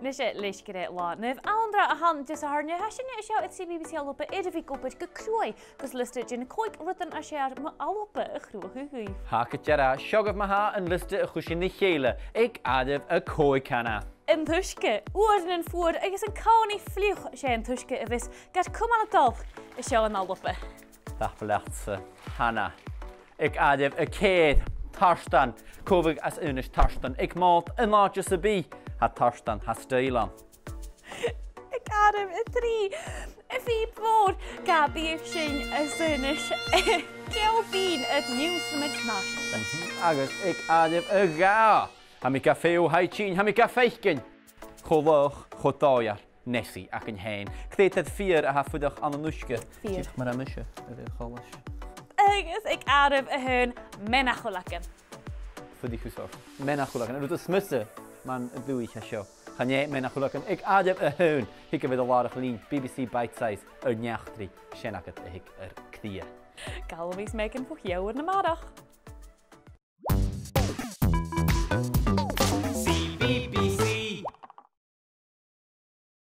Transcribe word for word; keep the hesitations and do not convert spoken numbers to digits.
Nise, leis gur e Latha Naomh Anndra a th' ann Disathairne, tha sinne an seo air C B B C ALBA air a bhith ag obair gu cruaidh gus liosta de na còig rudan as fheàrr mu Alba a chruthachadh dhuibh. Tha gu dearbh, seo agaibh ma-thà an liosta a chuir sinn ri chèile aig àireamh a còig cheana. An t-uisge, uaireannan fuar agus an-còmhnaidh fliuch, 's e an t-uisge a bhios gar cumail a' dol an seo ann an Alba. Tapadh leatsa, Hannah. Aig àireamh a ceithir, tartan. Cò bhiodh às aonais tartan? Aig Mòd, an àite sam bith, tha tartan, tha stoidhle ann. Aig àireamh a trì, a' phìob mhòr, ge b' e sinn às aonais ceòl binn air an ionnsramad nàiseanta. Mhm. Agus aig àireamh a dhà, tha mi ga feitheamh, tha i tinn, tha mi ga faicinn. Cho laghach, cho dòigheil, Nessie againn fhèin. Creutair fìor a tha a' fuireach ann an uisge. Fìor. Dìreach mar a tha mise air a' choltais. Agus aig àireamh a h-aon, meanbh-chuileagan. Fuirich thusa ort. Meanbh-chuileagan. An rud as miosa mun dùthaich a tha seo. Chan e meanbh-chuileagan. Aig àireamh a h-aon, thig a bhith a' lorg linn B B C Bitesize air an eachdraidh, sin agad a thig air cridhe. Gabhaidh sinn a-mach bho Theamhair a-màireach.